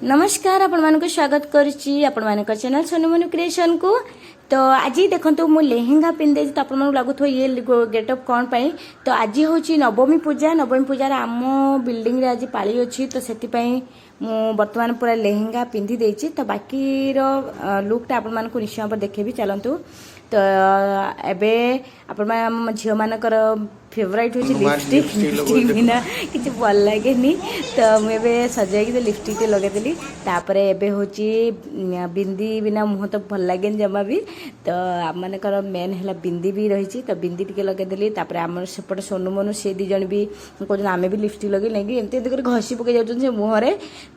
ନମସ୍କାର, ଆପଣମାନଙ୍କୁ ସ୍ୱାଗତ କରୁଛି ଆପଣମାନଙ୍କ ଚ୍ୟାନେଲ ସୋନୁମନୁ କ୍ରିଏସନକୁ। ତ ଆଜି ଦେଖନ୍ତୁ, ମୁଁ ଲେହେଙ୍ଗା ପିନ୍ଧିଦେଇଛି। ତ ଆପଣମାନଙ୍କୁ ଲାଗୁଥିବ ଇଏ ଗେଟଅପ୍ କ'ଣ ପାଇଁ? ତ ଆଜି ହେଉଛି ନବମୀ ପୂଜା। ନବମୀ ପୂଜାର ଆମ ବିଲ୍ଡିଂରେ ଆଜି ପାଳି ଅଛି। ତ ସେଥିପାଇଁ ମୁଁ ବର୍ତ୍ତମାନ ପୁରା ଲେହେଙ୍ଗା ପିନ୍ଧି ଦେଇଛି। ତ ବାକିର ଲୁକ୍ଟା ଆପଣମାନଙ୍କୁ ନିଶ୍ଚୟ ଭାବରେ ଦେଖେଇବି। ଚାଲନ୍ତୁ। ତ ଏବେ ଆପଣମାନେ, ଆମ ଝିଅମାନଙ୍କର ଫେଭରାଇଟ୍ ହେଉଛି ଲିପଷ୍ଟିକ୍। ଲିପଷ୍ଟିକ୍ ବିନା କିଛି ଭଲ ଲାଗେନି। ତ ମୁଁ ଏବେ ସଜାଇକି ଲିପଷ୍ଟିକ୍ ଲଗେଇଦେଲି। ତାପରେ ଏବେ ହେଉଛି ବିନ୍ଦି ବିନା ମୁହଁ ତ ଭଲ ଲାଗେନି ଜମା ବି। ତ ଆମମାନଙ୍କର ମେନ୍ ହେଲା ବିନ୍ଦି ବି ରହିଛି। ତ ବିନ୍ଦି ଟିକେ ଲଗେଇଦେଲି। ତାପରେ ଆମର ସେପଟେ ସୋନୁ ମନୁ, ସେ ଦୁଇ ଜଣ ବି କହୁଛନ୍ତି, ଆମେ ବି ଲିପଷ୍ଟିକ୍ ଲଗେଇ ନେଇକି ଏମିତି ଏମିତି କରି ଘଷି ପକେଇ ଯାଉଛନ୍ତି ସେ ମୁହଁରେ।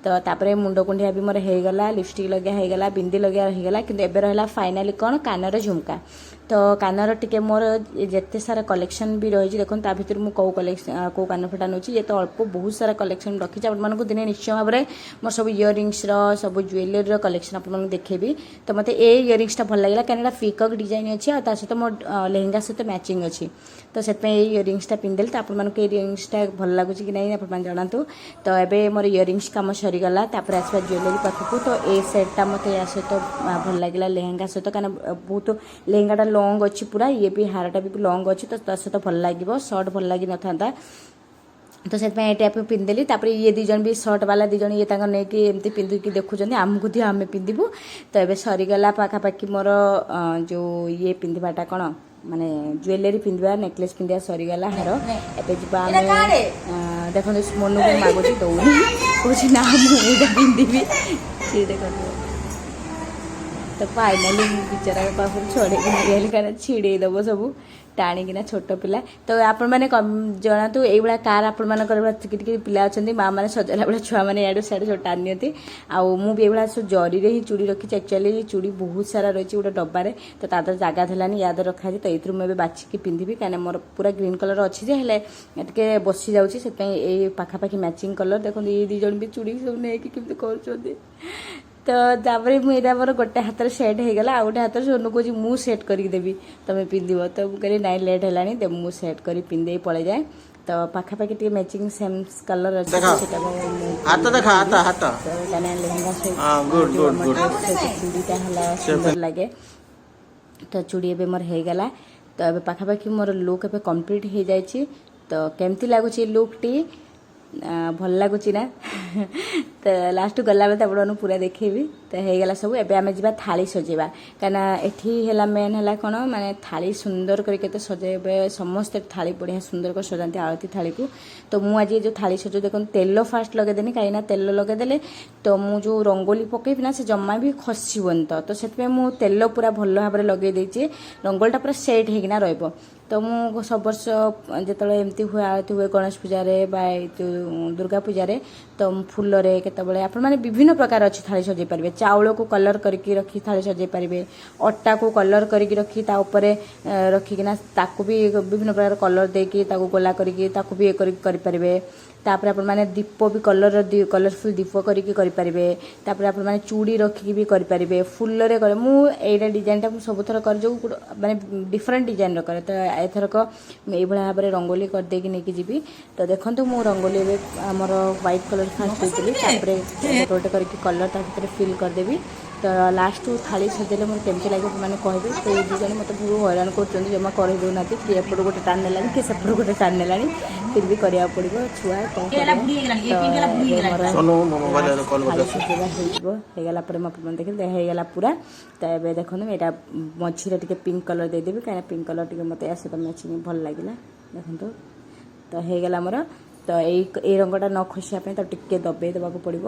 ତ ତାପରେ ମୁଣ୍ଡ କୁଣ୍ଡିଆ ବି ମୋର ହେଇଗଲା, ଲିପଷ୍ଟିକ୍ ଲଗେଇବା ହେଇଗଲା, ବିନ୍ଦି ଲଗେଇବା ହେଇଗଲା। କିନ୍ତୁ ଏବେ ରହିଲା ଫାଇନାଲି କ'ଣ? କାନର ଝୁମକା। ତ କାନର ଟିକେ ମୋର ଯେତେ ସାରା କଲେକ୍ସନ୍ ବି ରହିଛି, ଦେଖନ୍ତୁ, ତା ଭିତରୁ ମୁଁ କେଉଁ କଲେକ୍ସନ୍, କେଉଁ କାନଫଟା ନେଉଛି। ଇଏ ତ ଅଳ୍ପ, ବହୁତ ସାରା କଲେକ୍ସନ୍ ରଖିଛି। ଆପଣମାନଙ୍କୁ ଦିନେ ନିଶ୍ଚୟ ଭାବରେ ମୋର ସବୁ ଇୟରିଙ୍ଗସର, ସବୁ ଜୁଏଲେରୀର କଲେକ୍ସନ୍ ଆପଣମାନଙ୍କୁ ଦେଖେଇବି। ତ ମୋତେ ଏ ଇୟରିଙ୍ଗସଟା ଭଲ ଲାଗିଲା, କାହିଁକିନା ଏଇଟା ପିକକ୍ ଡିଜାଇନ୍ ଅଛି ଆଉ ତା ସହିତ ମୋ ଲେହେଙ୍ଗା ସହିତ ମ୍ୟାଚିଂ ଅଛି। ତ ସେଥିପାଇଁ ଏଇ ଇୟରିଙ୍ଗସଟା ପିନ୍ଧିଦେଲି। ତ ଆପଣମାନଙ୍କୁ ଏଇ ଇୟରିଙ୍ଗସଟା ଭଲ ଲାଗୁଛି କି ନାହିଁ, ଆପଣମାନେ ଜଣାନ୍ତୁ। ତ ଏବେ ମୋର ଇୟରିଙ୍ଗସ କାମ ସରିଗଲା। ତାପରେ ଆସିବା ଜୁଏଲାରୀ ପାଖକୁ। ତ ଏ ସେଟ୍ଟା ମୋତେ ୟା ସହିତ ଭଲ ଲାଗିଲା, ଲେହେଙ୍ଗା ସହିତ, କାହିଁକିନା ବହୁତ ଲେହେଙ୍ଗାଟା ଲଙ୍ଗ ଅଛି ପୁରା, ଇଏ ବି ହାରଟା ବି ଲଙ୍ଗ ଅଛି। ତ ତା ସହିତ ଭଲ ଲାଗିବ, ସର୍ଟ ଭଲ ଲାଗିନଥାନ୍ତା। ତ ସେଥିପାଇଁ ଏଇଟା ପିନ୍ଧିଦେଲି। ତାପରେ ଇଏ ଦୁଇ ଜଣ ବି, ସର୍ଟ ବାଲା ଦୁଇ ଜଣ, ଇଏ ତାଙ୍କ ନେଇକି ଏମିତି ପିନ୍ଧିକି ଦେଖୁଛନ୍ତି, ଆମକୁ ଦିଅ, ଆମେ ପିନ୍ଧିବୁ। ତ ଏବେ ସରିଗଲା ପାଖାପାଖି ମୋର ଯେଉଁ ଇଏ ପିନ୍ଧିବାଟା, କ'ଣ ମାନେ ଜୁଏଲାରୀ ପିନ୍ଧିବା, ନେକଲେସ୍ ପିନ୍ଧିବା ସରିଗଲା, ହାର। ଏବେ ଯିବା ଆମେ। ଦେଖନ୍ତୁ, ମନୁକୁ ମାଗୁଛି, ଦଉନି। କହୁଛି, ନା, ମୁଁ ଏଇଟା ପିନ୍ଧିବି। ସିଏ ଦେଖନ୍ତୁ। ତ ଫାଇନାଲି ମୁଁ ବିଚାରାଙ୍କ ପାଖରୁ ଛଡ଼େଇକି ନେଇଆଇଲି, କାରଣ ଛିଡ଼େଇ ଦେବ ସବୁ ଟାଣିକିନା, ଛୋଟ ପିଲା। ତ ଆପଣମାନେ ଜଣାନ୍ତୁ, ଏଇଭଳିଆ କାର୍ ଆପଣମାନଙ୍କର ଏଇଭଳିଆ ଟିକେ ଟିକେ ପିଲା ଅଛନ୍ତି, ମା ମାନେ ସଜାଇଲା ବେଳେ ଛୁଆମାନେ ଇଆଡ଼ୁ ସିଆଡ଼ୁ ସବୁ ଟାଣି ନିଅନ୍ତି? ଆଉ ମୁଁ ବି ଏଇଭଳିଆ ସବୁ ଜରିରେ ହିଁ ଚୁଡ଼ି ରଖିଛି। ଆକ୍ଚୁଆଲି ଚୁଡ଼ି ବହୁତ ସାରା ରହିଛି ଗୋଟେ ଡବାରେ। ତ ତା ଦେହରେ ଜାଗା ଥିଲାନି, ୟା ଦେହରେ ରଖାଯାଇଛି। ତ ଏଇଥିରୁ ମୁଁ ଏବେ ବାଛିକି ପିନ୍ଧିବି, କାହିଁକିନା ମୋର ପୁରା ଗ୍ରୀନ୍ କଲର୍ ଅଛି ଯେ ହେଲେ ଟିକେ ବସି ଯାଉଛି। ସେଥିପାଇଁ ଏଇ ପାଖାପାଖି ମ୍ୟାଚିଂ କଲର୍। ଦେଖନ୍ତୁ, ଏଇ ଦୁଇ ଜଣ ବି ଚୁଡ଼ି ସବୁ ନେଇକି କେମିତି କରୁଛନ୍ତି। ତ ତାପରେ ମୁଁ ଏଇଟା ମୋର ଗୋଟେ ହାତରେ ସେଟ୍ ହେଇଗଲା, ଆଉ ଗୋଟେ ହାତରେ ସୋନୁ କହୁଛି, ମୁଁ ସେଟ୍ କରିକି ଦେବି, ତମେ ପିନ୍ଧିବ। ତ ମୁଁ କହିଲି, ନାଇଁ, ଲେଟ୍ ହେଲାଣି, ମୁଁ ସେଟ୍ କରି ପିନ୍ଧେଇ ପଳେଇଯାଏ। ତ ପାଖାପାଖି ଟିକେ ମ୍ୟାଚିଂ ସେମ୍ କଲର୍ ଅଛି। ଦେଖ। ସେଟାକୁ ମୁଁ ହାତ ଦେଖ, ହାତ, ହାତ। ତ କାହିଁକିନା ଲେହେଙ୍ଗା ସହିତ ହଁ, good, ଯୋଉ good, ଆମ good. Dress ସହିତ ଚୁଡ଼ିଟା ହେଲା ସୁନ୍ଦର ଲାଗେ। ତ ଚୁଡ଼ି ଏବେ ମୋର ହେଇଗଲା। ତ ଏବେ ପାଖାପାଖି ମୋର ଲୁକ୍ ଏବେ କମ୍ପ୍ଲିଟ୍ ହେଇଯାଇଛି। ତ କେମିତି ଲାଗୁଛି ଲୁକ୍ଟି? ଭଲ ଲାଗୁଛି ନା? ତ ଲାଷ୍ଟ ଗଲାବେଳେ ତ ଆପଣମାନଙ୍କୁ ପୁରା ଦେଖେଇବି। ତ ହେଇଗଲା ସବୁ। ଏବେ ଆମେ ଯିବା ଥାଳି ସଜେଇବା, କାହିଁକିନା ଏଠି ହେଲା ମେନ୍ ହେଲା କ'ଣ ମାନେ ଥାଳି ସୁନ୍ଦର କରି କେତେ ସଜେଇବେ। ସମସ୍ତେ ଥାଳି ବଢ଼ିଆ ସୁନ୍ଦର କରି ସଜାନ୍ତି ଆଳତି ଥାଳିକୁ। ତ ମୁଁ ଆଜି ଯେଉଁ ଥାଳି ସଜାଉ, ଦେଖନ୍ତୁ, ତେଲ ଫାଷ୍ଟ ଲଗେଇଦେନି, କାହିଁକିନା ତେଲ ଲଗେଇଦେଲେ ତ ମୁଁ ଯେଉଁ ରଙ୍ଗୋଲି ପକେଇବି ନା, ସେ ଜମା ବି ଖସିବନି। ତ ତ ସେଥିପାଇଁ ମୁଁ ତେଲ ପୁରା ଭଲ ଭାବରେ ଲଗେଇ ଦେଇଛି, ରଙ୍ଗୋଲିଟା ପୁରା ସେଟ୍ ହେଇକିନା ରହିବ। ତ ମୁଁ ସବୁ ବର୍ଷ ଯେତେବେଳେ ଏମିତି ହୁଏ, ଆଳତି ହୁଏ ଗଣେଶ ପୂଜାରେ ବା ଏଇ ଯେଉଁ ଦୁର୍ଗା ପୂଜାରେ, ତ ମୁଁ ଫୁଲରେ କେତେବେଳେ, ଆପଣମାନେ ବିଭିନ୍ନ ପ୍ରକାର ଅଛି ଥାଳି ସଜେଇ ପାରିବେ। ଚାଉଳକୁ କଲର୍ କରିକି ରଖି ଥାଳି ସଜେଇ ପାରିବେ। ଅଟାକୁ କଲର୍ କରିକି ରଖି ତା ଉପରେ ରଖିକିନା ତାକୁ ବି ବିଭିନ୍ନ ପ୍ରକାର କଲର୍ ଦେଇକି, ତାକୁ ଗୋଲା କରିକି, ତାକୁ ବି ଇଏ କରିକି କରିପାରିବେ। ତାପରେ ଆପଣମାନେ ଦୀପ ବି କଲର୍, କଲରଫୁଲ୍ ଦୀପ କରିକି କରିପାରିବେ। ତାପରେ ଆପଣମାନେ ଚୁଡ଼ି ରଖିକି ବି କରିପାରିବେ, ଫୁଲରେ କରେ। ମୁଁ ଏଇଟା ଡିଜାଇନଟା ମୁଁ ସବୁଥର କରେ, ଯେଉଁ ମାନେ ଡିଫରେଣ୍ଟ ଡିଜାଇନର କରେ। ତ ଏଥରକ ମୁଁ ଏଇଭଳିଆ ଭାବରେ ରଙ୍ଗୋଲି କରିଦେଇକି ନେଇକି ଯିବି। ତ ଦେଖନ୍ତୁ, ମୁଁ ରଙ୍ଗୋଲି ଏବେ ଆମର ହ୍ୱାଇଟ୍ କଲର୍ ଫାଷ୍ଟ ଦେଇଥିଲି। ତାପରେ ଗୋଟେ ଗୋଟେ କରିକି କଲର୍ ତା ଭିତରେ ଫିଲ୍ କରିଦେବି। ତ ଲାଷ୍ଟକୁ ଥାଳି ସଜେଇଲେ ମୋର କେମିତି ଲାଗିବ, ଆପଣମାନେ କହିବେ। ତ ଏଇ ଦୁଇ ଜଣ ମୋତେ ବହୁତ ହଇରାଣ କରୁଛନ୍ତି, ଜମା କରେଇ ଦେଉନାହାନ୍ତି। କିଏ ଏପଟୁ ଗୋଟେ ଟାଣି ନେଲାଣି, କିଏ ସେପଟୁ ଗୋଟେ ଟାଣି ନେଲାଣି। ଫିର୍ ବି କରିବାକୁ ପଡ଼ିବ, ଛୁଆ କ'ଣ କରିବ? ତ ଏବେ ମୋର ସୋନୁ, ମୋ ମୋବାଇଲରେ କଲ୍ ଥାଳି କରିଦେ। ସଜେଇବା ହେଇଯିବ। ହେଇଗଲା ପରେ ମୁଁ ଆପଣଙ୍କୁ ଦେଖିଲି, ହେଇଗଲା ପୁରା। ତ ଏବେ ଦେଖନ୍ତୁ, ମୁଁ ଏଇଟା ମଝିରେ ଟିକେ ପିଙ୍କ କଲର୍ ଦେଇଦେବି, କାହିଁକିନା ପିଙ୍କ କଲର୍ ଟିକେ ମୋତେ ୟା ସହିତ ମ୍ୟାଚିଂ ଭଲ ଲାଗିଲା। ଦେଖନ୍ତୁ, ତ ହେଇଗଲା ମୋର। ତ ଏଇ ଏଇ ରଙ୍ଗଟା ନ ଖସିବା ପାଇଁ ତାକୁ ଟିକେ ଦବେଇ ଦେବାକୁ ପଡ଼ିବ।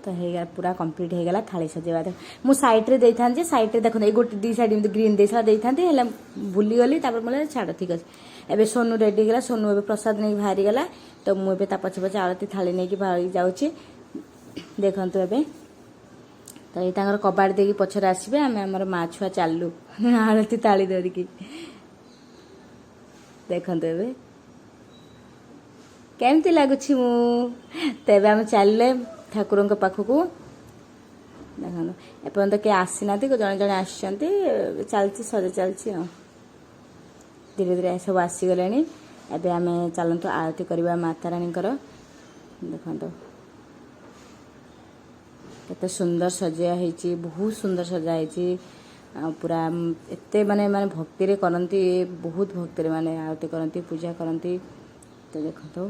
ତ ହେଇଗଲା, ପୁରା କମ୍ପ୍ଲିଟ୍ ହେଇଗଲା ଥାଳି ସଜେଇବା। ମୁଁ ସାଇଡ଼୍ରେ ଦେଇଥାନ୍ତି ଯେ, ସାଇଡ଼୍ରେ ଦେଖନ୍ତୁ, ଏଇ ଗୋଟେ ଦୁଇ ସାଇଡ଼୍ ଏମିତି ଗ୍ରୀନ୍ ଦେଇଥିଲା, ଦେଇଥାନ୍ତି, ହେଲେ ଭୁଲିଗଲି। ତାପରେ ମୁଁ କହିଲି, ଛାଡ଼, ଠିକ୍ ଅଛି। ଏବେ ସୋନୁ ରେଡ଼ି ହେଇଗଲା। ସୋନୁ ଏବେ ପ୍ରସାଦ ନେଇକି ବାହାରିଗଲା। ତ ମୁଁ ଏବେ ତା ପଛେ ପଛେ ଆଳତି ଥାଳି ନେଇକି ବାହାରି ଯାଉଛି। ଦେଖନ୍ତୁ ଏବେ ତ ଏଇ ତାଙ୍କର କବାଟ ଦେଇକି ପଛରେ ଆସିବେ। ଆମେ ଆମର ମା ଛୁଆ ଚାଲୁ ଆଳତି ଥାଳି ଧରିକି। ଦେଖନ୍ତୁ ଏବେ କେମିତି ଲାଗୁଛି ମୁଁ। ତ ଏବେ ଆମେ ଚାଲିଲେ ଠାକୁରଙ୍କ ପାଖକୁ। ଦେଖନ୍ତୁ, ଏପର୍ଯ୍ୟନ୍ତ କେହି ଆସିନାହାନ୍ତି, ଜଣେ ଜଣେ ଆସିଛନ୍ତି। ଚାଲିଛି, ସଜା ଚାଲିଛି ଆଉ ଧୀରେ ଧୀରେ ସବୁ ଆସିଗଲେଣି। ଏବେ ଆମେ ଚାଲନ୍ତୁ ଆଳତି କରିବା ମା ତାରାଣୀଙ୍କର। ଦେଖନ୍ତୁ, କେତେ ସୁନ୍ଦର ସଜା ହେଇଛି, ବହୁତ ସୁନ୍ଦର ସଜା ହେଇଛି। ଆଉ ପୁରା ଏତେ ମାନେ ମାନେ ଭକ୍ତିରେ କରନ୍ତି, ବହୁତ ଭକ୍ତିରେ ମାନେ ଆରତି କରନ୍ତି, ପୂଜା କରନ୍ତି। ତ ଦେଖନ୍ତୁ,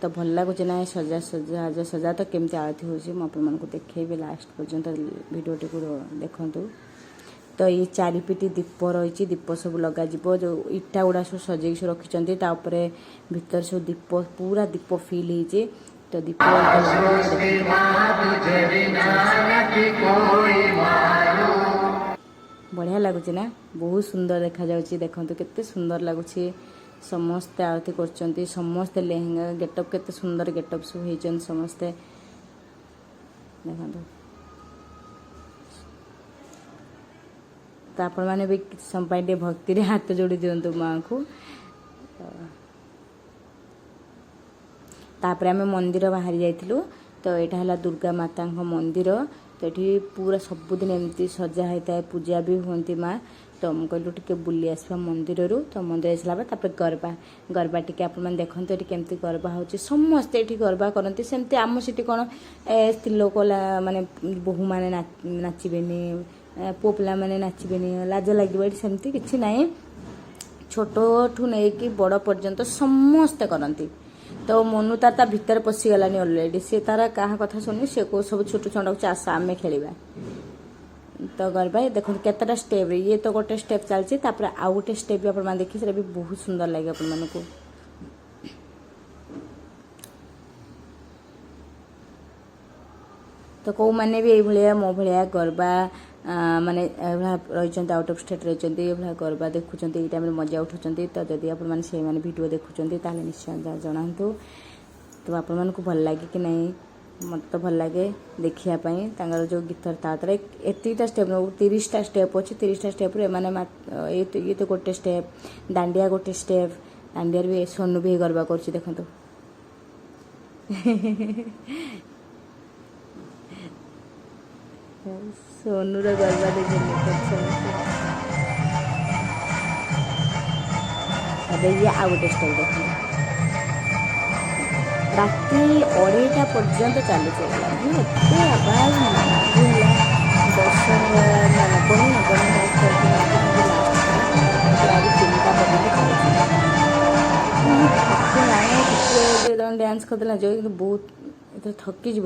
ତ ଭଲ ଲାଗୁଛି ନା ଏ ସଜା ସଜା ସଜା? ତ କେମିତି ଆଳତି ହେଉଛି, ମୁଁ ଆପଣମାନଙ୍କୁ ଦେଖେଇବି। ଲାଷ୍ଟ ପର୍ଯ୍ୟନ୍ତ ଭିଡ଼ିଓଟିକୁ ଦେଖନ୍ତୁ। ତ ଏଇ ଚାରିପିଟି ଦୀପ ରହିଛି, ଦୀପ ସବୁ ଲଗାଯିବ। ଯେଉଁ ଇଟା ଗୁଡ଼ା ସବୁ ସଜେଇକି ସବୁ ରଖିଛନ୍ତି, ତା ଉପରେ ଭିତରେ ସବୁ ଦୀପ, ପୁରା ଦୀପ ଫିଲ୍ ହେଇଛି। ତ ଦୀପ ବଢ଼ିଆ ଲାଗୁଛି ନା? ବହୁତ ସୁନ୍ଦର ଦେଖାଯାଉଛି। ଦେଖନ୍ତୁ, କେତେ ସୁନ୍ଦର ଲାଗୁଛି। ସମସ୍ତେ ଆଳତି କରୁଛନ୍ତି, ସମସ୍ତେ ଲେହେଙ୍ଗା ଗେଟଅପ୍, କେତେ ସୁନ୍ଦର ଗେଟଅପ୍ ସବୁ ହେଇଛନ୍ତି ସମସ୍ତେ। ଦେଖନ୍ତୁ। ତ ଆପଣମାନେ ବି କିଛି ସମୟ ପାଇଁ ଟିକେ ଭକ୍ତିରେ ହାତ ଯୋଡ଼ି ଦିଅନ୍ତୁ ମାଆଙ୍କୁ। ତାପରେ ଆମେ ମନ୍ଦିର ବାହାରି ଯାଇଥିଲୁ। ତ ଏଇଟା ହେଲା ଦୁର୍ଗା ମାତାଙ୍କ ମନ୍ଦିର। ତ ଏଠି ପୁରା ସବୁଦିନ ଏମିତି ସଜା ହେଇଥାଏ, ପୂଜା ବି ହୁଅନ୍ତି ମା। ତ ମୁଁ କହିଲୁ ଟିକେ ବୁଲି ଆସିବା ମନ୍ଦିରରୁ। ତ ମନ୍ଦିର ଆସିଲା ପରେ ତାପରେ ଗରବା, ଗରବା ଟିକେ ଆପଣମାନେ ଦେଖନ୍ତୁ, ଏଠି କେମିତି ଗରବା ହେଉଛି। ସମସ୍ତେ ଏଠି ଗରବା କରନ୍ତି। ସେମିତି ଆମ ସେଠି କ'ଣ ସ୍ତ୍ରୀ ଲୋକ ମାନେ ବୋହୂମାନେ ନାଚିବେନି, ପୁଅ ପିଲାମାନେ ନାଚିବେନି, ଲାଜ ଲାଗିବ, ଏଠି ସେମିତି କିଛି ନାହିଁ। ଛୋଟଠୁ ନେଇକି ବଡ଼ ପର୍ଯ୍ୟନ୍ତ ସମସ୍ତେ କରନ୍ତି। ତ ମନୁ ତାର ତା ଭିତରେ ପଶିଗଲାନି ଅଲରେଡ଼ି। ସେ ତାର କାହା କଥା ଶୁଣୁନି। ସେ କୋଉ ସବୁ ଛୋଟ ଛୁଆଙ୍କୁ, ଆସ ଆମେ ଖେଳିବା। ତ ଗରବା ଦେଖନ୍ତୁ କେତେଟା ଷ୍ଟେପ୍। ଇଏ ତ ଗୋଟେ ଷ୍ଟେପ୍ ଚାଲିଛି, ତାପରେ ଆଉ ଗୋଟେ ଷ୍ଟେପ୍ ବି ଆପଣମାନେ ଦେଖି, ସେଟା ବି ବହୁତ ସୁନ୍ଦର ଲାଗିବ ଆପଣମାନଙ୍କୁ। ତ କେଉଁମାନେ ବି ଏଇଭଳିଆ ମୋ ଭଳିଆ ଗରବା ମାନେ ଏଇଭଳିଆ ରହିଛନ୍ତି, ଆଉଟ୍ ଅଫ୍ ଷ୍ଟେଟ୍ ରହିଛନ୍ତି, ଏଇଭଳିଆ ଗରବା ଦେଖୁଛନ୍ତି, ଏଇ ଟାଇମ୍ରେ ମଜା ଉଠାଉଛନ୍ତି, ତ ଯଦି ଆପଣମାନେ ସେଇମାନେ ଭିଡ଼ିଓ ଦେଖୁଛନ୍ତି, ତାହେଲେ ନିଶ୍ଚୟ ଜଣାନ୍ତୁ ତ ଆପଣମାନଙ୍କୁ ଭଲ ଲାଗେ କି ନାହିଁ। ମୋତେ ତ ଭଲ ଲାଗେ ଦେଖିବା ପାଇଁ ତାଙ୍କର ଯେଉଁ ଗୀତର ତା ତାରେ ଏତିକିଟା ଷ୍ଟେପ୍, 30ଟା ଷ୍ଟେପ୍ ଅଛି। 30ଟା ଷ୍ଟେପ୍ରୁ ଏମାନେ ଇଏ ତ ଗୋଟେ ଷ୍ଟେପ୍, ଦାଣ୍ଡିଆ ଗୋଟେ ଷ୍ଟେପ୍। ଦାଣ୍ଡିଆରେ ବି ସୋନୁ ବି ଗରବା କରୁଛି। ଦେଖନ୍ତୁ, ସୋନୁର ଗରବା ଦେଖନ୍ତୁ ସମସ୍ତେ। ଏବେ ଇଏ ଆଉ ଗୋଟେ ଷ୍ଟେପ୍ ଦେଖନ୍ତୁ। ରାତି 2:30ଟା ପର୍ଯ୍ୟନ୍ତ ଚାଲିଛି ଏଗୁଡ଼ା। ମାନେ ଏତେ ଆବାଜ ହେଲା। ଦଶହରା, ନବମୀ, ନବମୀ ଲାଷ୍ଟ, ଆଜି 3ଟା ପର୍ଯ୍ୟନ୍ତ ଚାଲିଛି। ଥକି ନାହିଁ ଟିକେ, ଜଣେ ଡ୍ୟାନ୍ସ କରିଦେଲା ଯେଉଁ, କିନ୍ତୁ ବହୁତ ଏଥିରେ ଥକିଯିବ।